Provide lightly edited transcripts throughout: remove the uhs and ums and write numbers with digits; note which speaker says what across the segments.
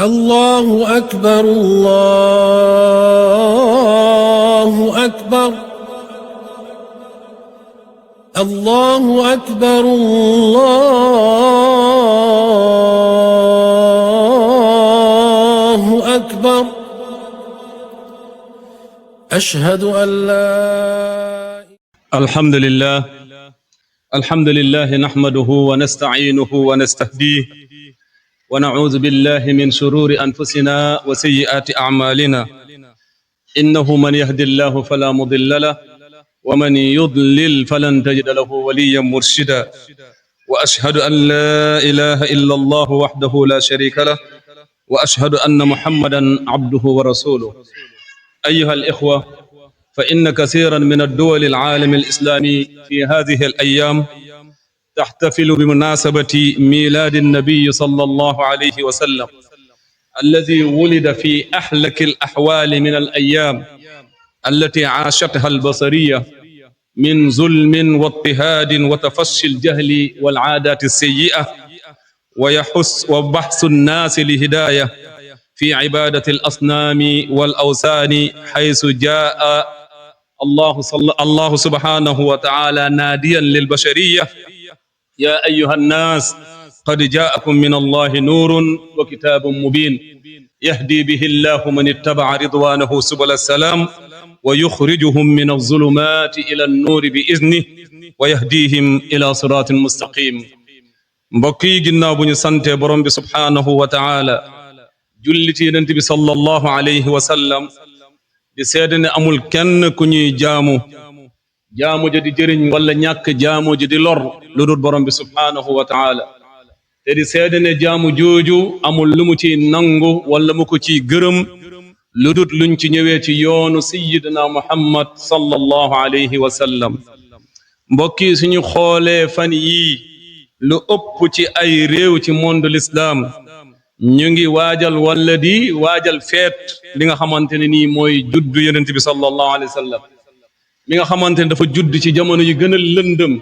Speaker 1: الله أكبر الله أكبر الله أكبر الله أكبر أشهد أن لا
Speaker 2: الحمد لله نحمده ونستعينه ونستهديه ونعوذ بالله من شرور أنفسنا وسيئات أعمالنا إنه من يهد الله فلا مضل له ومن يضلل فلن تجد له وليا مرشدا وأشهد أن لا إله إلا الله وحده لا شريك له وأشهد أن محمدا عبده ورسوله أيها الإخوة فإن كثيرا من الدول العالم الإسلامي في هذه الأيام تحتفل بمناسبة ميلاد النبي صلى الله عليه وسلم الذي ولد في أحلك الأحوال من الأيام التي عاشتها البشرية من ظلم واضطهاد وتفشي الجهل والعادات السيئة وبحث الناس لهداية في عبادة الأصنام والأوثان حيث جاء الله سبحانه وتعالى ناديا للبشرية يا أيها الناس قد جاءكم من الله نور وكتاب مبين يهدي به الله من اتبع رضوانه سبل السلام ويخرجهم من الظلمات إلى النور بإذنه ويهديهم إلى صراط مستقيم mbokki ginnaaw bu ñu sante borom bi subhaanahu wa taala julli ci yonent bi sallallahu alayhi wa sallam di seede ne amul kenn ku ñuy jaamu ja di jëriñ wala ñàkk jaamu ji di lor lu dul borom bi subhaanahu wa taala te di seede ne jaamu jooju amul lu mu ci nangu wala mu ko ci gërëm lu dul luñ ci ñëwee ci yoonu sayyidina muhammad sallallahu alayhi wa sallam mbokki suñu xoolee fan yii lu ëpp ci ay réew ci monde l'islam ñu ngi waajal wala di waajal feet li nga xamante ne nii mooy juddu yonent bi sallallahu alayhi wa sallam mi nga xamante ne dafa judd ci jamono yu gën a lëndëm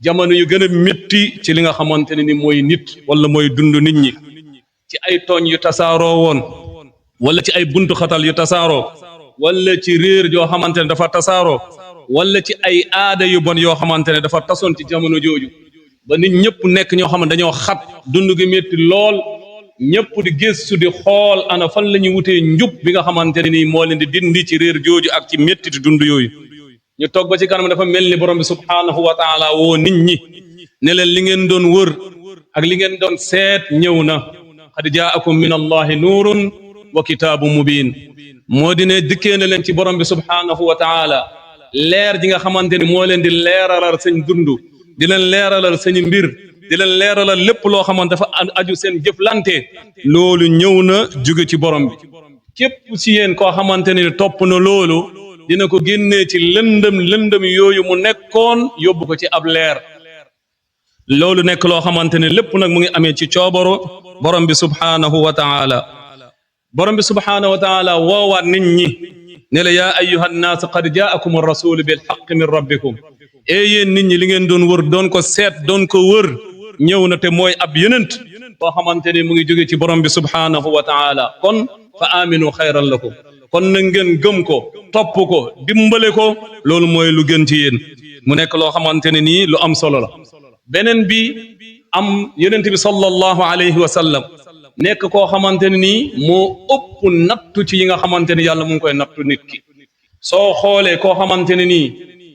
Speaker 2: jamono yu gën a métti ci li nga xamante ne ni mooy nit wala mooy dund nit ñi ci ay tooñ yu tasaaroo woon wala ci ay buntu xatal yu tasaaroo wala ci réer joo xamante ne dafa tasaaroo wala ci ay aada yu bon yoo xamante ne dafa tasoon ci jamono jooju ba nit ñëpp nekk ñoo xam ne dañoo xat dund gi métti lool ñëpp di gëstu di xool ana fan la ñuy wutee njub bi nga xamante ne nii moo leen di dindi ci réer jooju ak ci métti di dund yooyu ñu toog ba ci kanam dafa mel ni borom bi subhaanahu wa taala woo nit ñi ne leen li ngeen doon wër ak li ngeen doon seet ñëw na qad jaakum min allahi nuurun wa kitaabu mubin moo di ne dikkee na leen ci borom bi subhaanahu wa taala leer ji nga xamante ni moo leen di leeralal seen dund di leen leeralal seen mbir di leen leeralal lépp loo xamante dafa aju seen jëflante loolu ñëw na jóge ci borom bi képp ci yéen koo xamante ni topp na loolu dina ko génnee ci lëndëm yooyu mu nekkoon yóbbu ko ci ab leer loolu nekk loo xamante ne lépp nag mu ngi amee ci coobaro borom bi subhaanahu wa taala borom bi subhaanahu wa taala woowaat nit ñi ne la yaa ayyuha nnaas qad jaakum ar-rasul bil haqq min rabbikum yéen nit ñi li ngeen doon wër doon ko seet doon ko wër ñëw na te mooy ab yonent boo xamante ne mu ngi jóge ci borom bi subhaanahu wa taala kon fa aminu xayran lakum kon na ngeen gëm ko topp ko dimbale ko loolu mooy lu gën ci yéen mu nekk loo xamante ne nii lu am solo la beneen bi am yonent bi sallallahu alayhi wa sallam nekk koo xamante ne nii moo ëpp nattu ci yi nga xamante ne yàlla mu ngi koy nattu nit ki soo xoolee koo xamante ne nii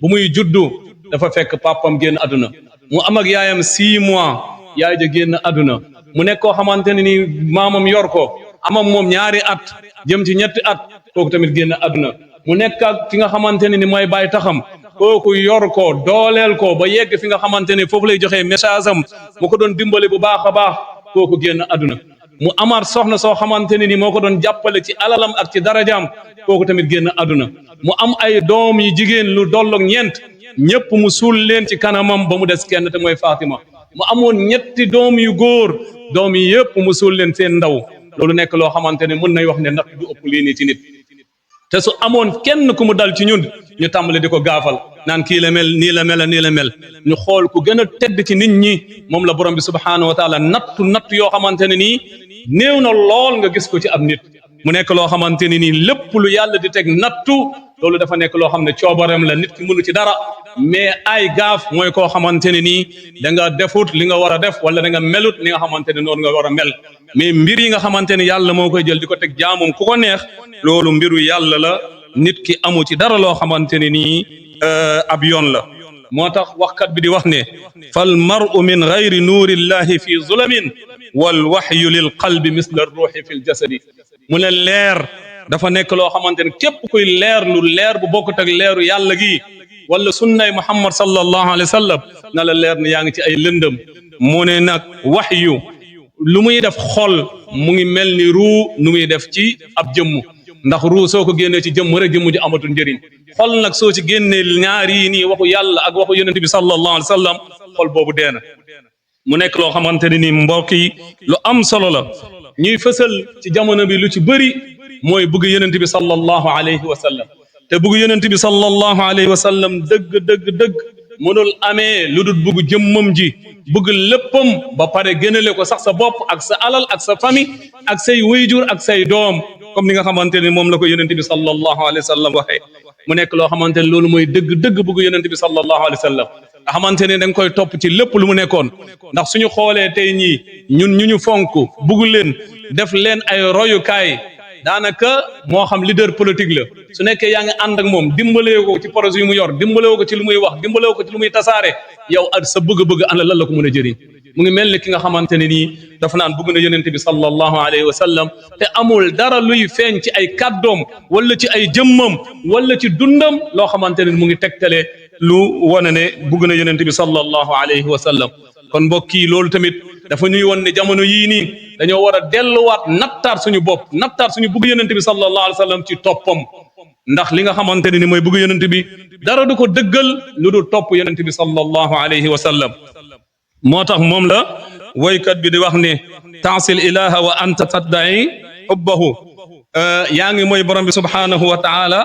Speaker 2: bu muy juddu dafa fekk papam génn àdduna mu am ak yaayam 6 mois yaay ja génn àdduna mu nekk koo xamante ne nii maamam yor ko amam moom 2 at jëm ci 3 at kooku tamit génn àdduna mu nekk ak fi nga xamante ne ni mooy bàyyi taxam kooku yor ko dooleel ko ba yegg fi nga xamante ne foofu lay joxee message am mu ko doon dimbale bu baax a baax kooku génn àdduna mu amaat soxna soo xamante ne ni moo ko doon jàppale ci alalam ak ci darajaam kooku tamit génn àdduna mu am ay doom yi jigéen lu dolloog 4 ñëpp mu suul leen ci kanamam ba mu des kenn te mooy Fatima mu amoon 3 doom yu góor doom yi yëpp mu suul leen seen ndaw loolu nekk loo xamante ne mën nay wax ne ndax du ëpp lii nii ci nit te su amoon kenn ku mu dal ci ñun ñu tàmbale di ko gaafal naan kii la mel nii la mel nii la mel ñu xool ku gën a tedd ci nit ñi moom la borom bi subhaanahu wa taala natt yoo xamante ne nii néew na lool nga gis ko ci ab nit mu nekk loo xamante ne nii lépp lu yàlla di teg nattu loolu dafa nekk loo xam ne coobareem la nit ki mënu ci dara mais ay gaaf mooy koo xamante ne nii da nga defut li nga war a def wala da nga melut li nga xamante ne noonu nga war a mel mais mbir yi nga xamante ne yàlla moo koy jël di ko teg jaamum ku ko neex loolu mbiru yàlla la nit ki amu ci dara loo xamante ne nii ab yoon la moo tax waxkat bi di wax ne fal mar'u min gayri nuurillahi fi zulamin wal waxyu lil qalbi misla ruuxi fi l jasadi mu ne leer dafa nekk loo xamante ne képp kuy leer lu leer bu bokkut ak leeru yàlla gi wala sunnay muhammad sallallahu alayhi wa sallam na la leer ne yaa ngi ci ay lëndëm mu ne nag waxyu lu muy def xol mu ngi mel ni ruu nu muy def ci ab jëmm ndax ruu soo ko génnee ci jëmm rek jëmm ji amatul njëriñ xol nag soo ci génnee ñaar yi nii waxu yàlla ak waxu yonent bi sallallahu alayhi wa sallam xol boobu deena mu nekk loo xamante ne ni mbokk yi lu am solo la ñuy fësal ci jamono bi lu ci bëri mooy bëgg yonent bi sallallahu alayhi wa sallam te bëgg yonent bi sallallahu alayhi wa sallam dëgg mënul amee lu dul bëgg jëmmam ji bëgg léppam ba pare gënale ko sax sa bopp ak sa alal ak sa famille ak say wayjur ak say doom comme ni nga xamante ne moom la ko yonent bi sallallahu alayhi wa sallam waxee mu nekk loo xamante ne loolu mooy dëgg bëgg yonent bi sallallahu alayhi wa sallam nga xamante ne da nga koy topp ci lépp lu mu nekkoon ndax suñu xoolee tey ñii ñun ñu fonk bëgg leen def leen ay royukaay daanaka moo xam leader politique la su nekkee yaa ngi ànd ak moom dimbalee ko ci projet yu mu yor dimbalee ko ci lu muy wax dimbalee ko ci lu muy tasaare yow ak sa bëgg-bëgg ana lan la ko mën a jëriñ mu ngi mel ni ki nga xamante ne nii dafa naan bëgg na yonent bi sallallahu alayhi wa sallam te amul dara luy feeñ ci ay kàddoom wala ci ay jëmmam wala ci dundam loo xamante ne mu ngi tegtale lu wane ne bëgg na yonent bi sallallahu alayhi wa sallam kon mbokk yi loolu tamit dafa ñuy won ne jamono yii nii dañoo war a delluwaat nattaar suñu bopp nattaar suñu bëgg yonent bi sallallahu alayhi wa sallam ci toppam ndax li nga xamante ne ni mooy bëgg yonent bi dara du ko dëggal lu dul topp yonent bi sallallahu alayhi wa sallam moo tax moom la woykat bi di wax ne taasil ilaha wa anta tadda'i hubbahu yaa ngi mooy borom bi subhanahu wa taala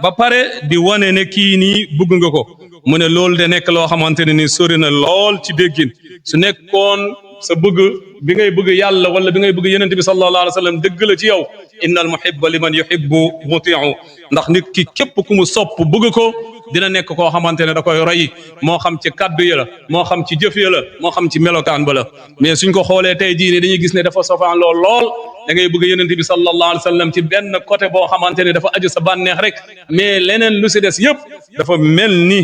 Speaker 2: ba pare di wane ne kii nii bëgg nga ko mu ne loolu de nekk loo xamante ne ni sori na lool ci déggin su nekkoon sa bëgg bi ngay bëgg yàlla wala bi ngay bëgg yonent bi sallallahu alayhi wa sallam dëgg la ci yow innal muhibba liman yuhibbu muti'u ndax nit ki képp ku mu sopp bëgg ko dina nekk koo xamante ne da koy roy moo xam ci kaddu ya la moo xam ci jëf ya la moo xam ci melokaan ba la mais suñ ko xoolee tey jii ne dañuy gis ne dafa sofaan lool da ngay bëgg yonent bi sallallahu alayhi wa sallam ci benn côté boo xamante ne dafa aju sa bànneex rek mais leneen lu si des yëpp dafa mel ni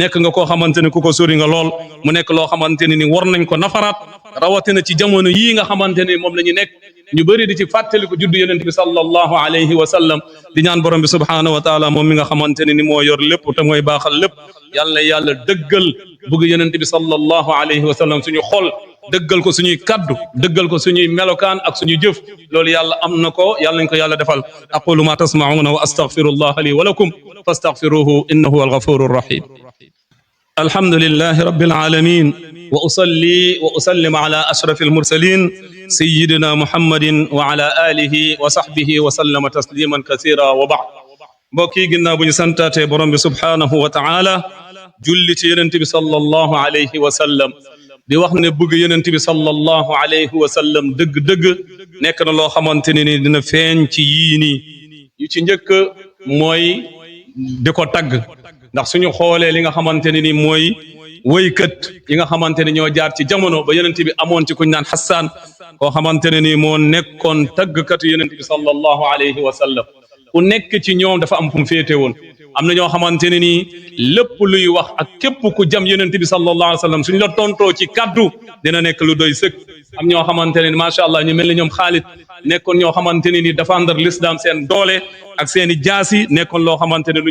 Speaker 2: nekk nga koo xamante ne ku ko sori nga lool mu nekk loo xamante ne ni war nañ ko nafaraat rawatina ci jamono yii nga xamante ne moom la ñu nekk ñu bëri di ci fàttali ko juddu yonent bi sallallahu alayhi wa sallam di ñaan borom bi subhaanahu wa taala moom mi nga xamante ne ni moo yor lépp te mooy baaxal lépp yàlla na yàlla dëggal bëgg yonent bi sallallahu alayhi wa sallam suñu xol dëggal ko suñuy kaddu dëggal ko suñuy melokaan ak suñu jëf loolu yàlla am na ko yàlla nañ ko yàlla defal aqulu ma tasma'una wa astaghfirullah li wa lakum fastaghfiruhu innahu huwal ghafurur rahim alhamdulillahi rabbil alamin wa usalli wa usallim ala ashrafil mursalin sayyidina muhammadin wa ala alihi wa sahbihi wa sallama tasliman kathira wa ba'd mbokk yi ginnaaw bu ñu santaate borom bi subhanahu wa ta'ala julli ci yonent bi sallallahu alayhi wa sallam di wax ne bëgg yonent bi sallallahu alayhi wa sallam dëgg-dëgg nekk na loo xamante ne ni dina feeñ ci yii nii yu ci njëkk mooy di ko tagg ndax suñu xoolee li nga xamante ne ni mooy woykat yi nga xamante ne ñoo jaar ci jamono ba yonent bi amoon ci kuñ naan Hassan koo xamante ne ni moo nekkoon taggkatu yonent bi sallallahu alayhi wa sallam ku nekk ci ñoom dafa am fu mu féete woon am na ñoo xamante ne nii lépp luy wax ak képp ku jam yonent bi sallallahu alayhi wa sallam suñ la tontoo ci kaddu dina nekk lu doy sëkk am ñoo xamante ne ni macha allah ñu mel ni ñoom Xaalid nekkoon ñoo xamante ne ni défendre l'islam seen doole ak seen i jaasi nekkoon loo xamante ne lu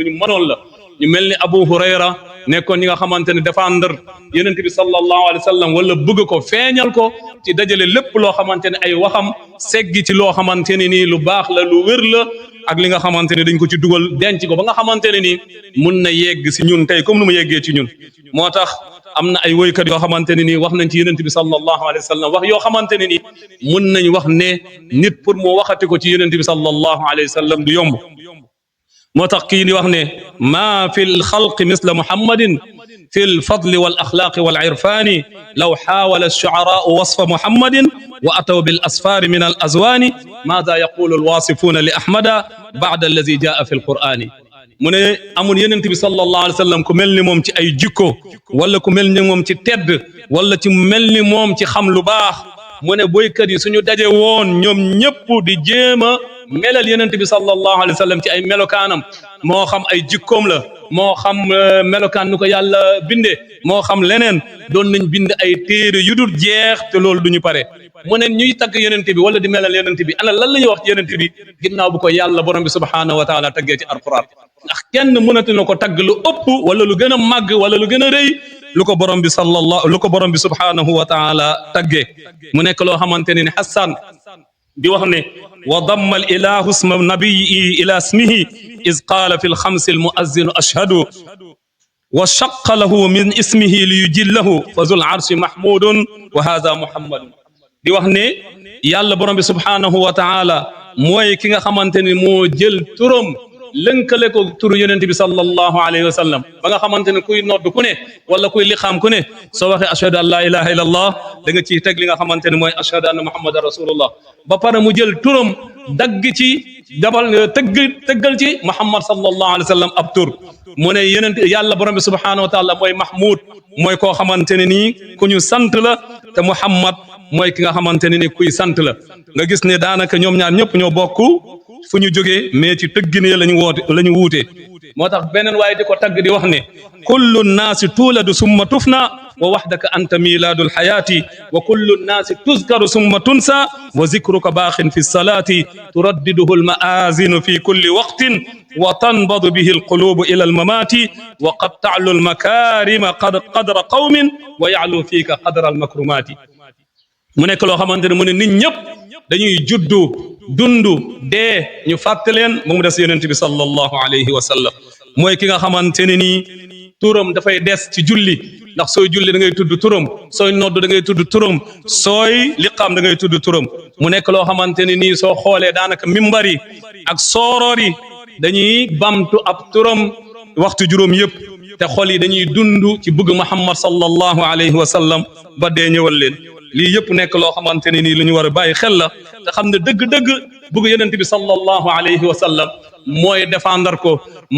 Speaker 2: ñu mënoon la ñu mel ni Abu Hurayra nekkoon ñi nga xamante ne défendre yonent bi sallallahu alayhi wa sallam wala bëgg ko feeñal ko ci dajale lépp loo xamante ne ay waxam seggi ci loo xamante ne nii lu baax la lu wér la ak li nga xamante ne dañ ko ci dugal denc ko ba nga xamante ne nii mun na yegg si ñun tey comme nu mu yeggee ci ñun moo tax am na ay woykat yoo xamante ne nii wax nañ ci yonent bi sallallahu alayhi wa sallam wax yoo xamante ne nii mun nañ wax ne nit pour mu waxati ko ci yonent bi sallallahu alayhi wa sallam du yomb moo tax kii di wax ne maa fi lxalqi misla muhammadin fi lfadli wal axlaaqi wal irfaani law xaawala alshucaraau wasfa muhammadin wa ataw bil asfaari min al azwaani maada yaqulu alwaasifuuna li ahmada bacda allazi jaa fi lqur'aani mu ne amul yenent bi sallallahu alayhi wa sallam ku mel ni moom ci ay jikko wala ku mel ni moom ci tedd wala ci mel ni moom ci xam lu baax mu ne boykat yi suñu daje woon ñoom ñëpp di jéem a melal yenent bi sallallahu alayhi wa sallam ci ay melokaanam moo xam ay jikkoom la moo xam melokaan nu ko yàlla binde moo xam leneen doon nañ bind ay téere yu dul jeex te loolu duñu pare mu ne ñuy tagg yenent bi wala di melal yenent bi ana lan la ñuy wax ci yenent bi ginnaaw bu ko yàlla borom bi subhaanahu wa taala taggee ci alquran ndax kenn mënatu na ko tagg lu ëpp wala lu gën a màgg wala lu gën a rëy lu ko borom bi subhaanahu wa taala taggee mu nekk loo xamante ne ni Hassan di wax ne wa damma al ilahu isma nabiyi ila ismihi iz qaala fi lxamsi almuazzinu ashhadu wa shaqa lahu min ismihi li yujillahu fa zul arshi mahmudun wa hadha muhammadun di wax ne yàlla borom bi subhaanahu wa taala mooy ki nga xamante ne moo jël turam lënkale ko turu yonent bi sallallahu alayhi wa sallam ba nga xamante ne kuy nodd ku ne wala kuy liqaam ku ne soo waxee ashhadu an la ilaha illa allah da nga ciy teg li nga xamante ne mooy ashhadu anna muhammadan rasulullah ba pare mu jël turam dagg ci dabal tëggal ci muhammad sallallahu alayhi wa sallam ab tur mu ne yonent yàlla borom bi subhanahu wa taala mooy mahmud mooy koo xamante ne nii ku ñu sant la te muhammad mooy ki nga xamante ne ni kuy sant la nga gis ne daanaka ñoom ñaar ñëpp ñoo bokk fu ñu jógee mais ci tëggin la ñu wuute moo tax beneen waaye di ko tagg di wax ne kullu nnaasi tuuladu summa tufna wa wahdaka anta milaadu lxayaati wa kullu nnaasi tuzkaru summa tunsa wa zikruka baaxin fi salaati turaddiduhu lmaazinu fi kulli waqtin wa tanbadu bihi alqulubu ila almamaati wa qad taclu almakaarima qadra qawmin wa yaclu fiika qadra almakrumaati mu nekk loo xamante ne mu ne nit ñëpp dañuy juddu dundu dee ñu fàtte leen ba mu des yonent bi sallallahu alayhi wa sallam mooy ki nga xamante ne nii turam dafay des ci julli ndax sooy julli da ngay tudd turam sooy nodd da ngay tudd turam sooy liqaam da ngay tudd turam mu nekk loo xamante ne nii soo xoolee daanaka mimbar yi ak sooroor yi dañuy bamtu ab turam waxtu juróom yëpp te xol yi dañuy dund ci bëgg Muhammad sallallahu alayhi wa sallam ba dee ñëwal leen lii yëpp nekk loo xamante ne nii lu ñu war a bàyyi xel la te xam ne dëgg-dëgg bëgg yonent bi sallallahu alayhi wa sallam mooy défendre ko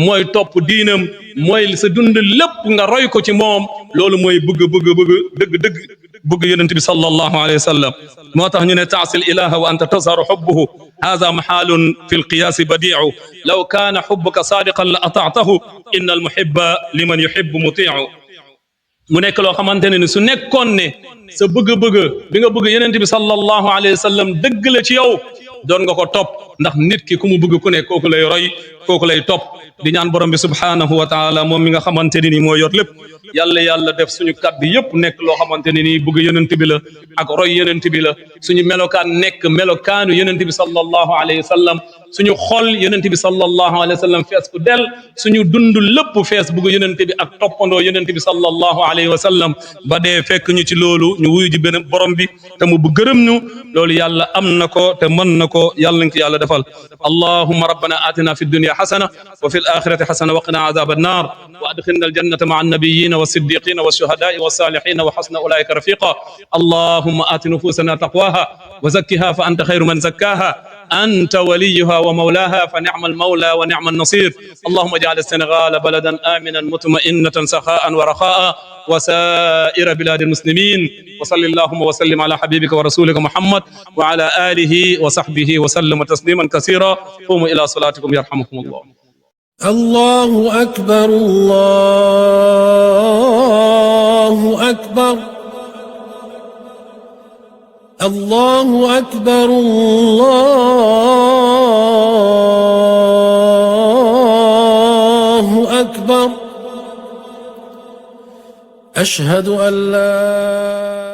Speaker 2: mooy topp diinam mooy sa dund lépp nga roy ko ci moom loolu mooy dëgg bëgg yonent bi sallallahu alayhi wa sallam moo tax ñu ne taasil ilaha wa anta tazharu xubbuhu hada maxaalun fi lqiyaasi badiicu law kaana xubbuka saadiqan la ataatahu inna almuhibba liman yuhibbu mutiicu mu nekk loo xamante ne ni su nekkoon ne sa bëgg-bëgg bi nga bëgg yonent bi sallallahu alayhi wa sallam dëgg la ci yow doon nga ko topp ndax nit ki ku mu bëgg ku ne kooku lay roy kooku lay topp di ñaan borom bi subhaanahu wa taala moom mi nga xamante ne nii moo yor lépp yàlla def suñu kàddu yëpp nekk loo xamante ne nii bëgg yonent bi la ak roy yonent bi la suñu melokaan nekk melokaanu yonent bi sallallahu alayhi wa sallam suñu xol yonent bi sallallahu alayhi wa sallam fees ku del suñu dund lépp fees bëgg yonent bi ak toppandoo yonent bi sallallahu alayhi wa sallam ba dee fekk ñu ci loolu ñu wuyu ji beneen borom bi te mu bu gërëm ñu loolu yàlla am na ko te mën na ko yàlla nañ ko yàlla defal allahumma rabbana atina fi dunya hasana wa fi al-akhirati hasana wa qina adhab an-nar wa adkhilna al-jannata ma'a an-nabiyyin was-siddiqin wash-shuhada'i was-salihin wa hasuna ulaika rafiqa allahumma ati nufusana taqwaha wa zakkiha fa anta khayru man zakkaha أنت وليها ومولاها فنعم المولى ونعم النصير اللهم اجعل السنغال بلدا آمنا مطمئنة سخاء ورخاء وسائر بلاد المسلمين وصل اللهم وسلم على حبيبك ورسولك محمد وعلى آله وصحبه وسلم تسليما كثيرا قوموا إلى صلاتكم يرحمكم الله
Speaker 1: الله أكبر الله أكبر الله أكبر الله أكبر أشهد أن لا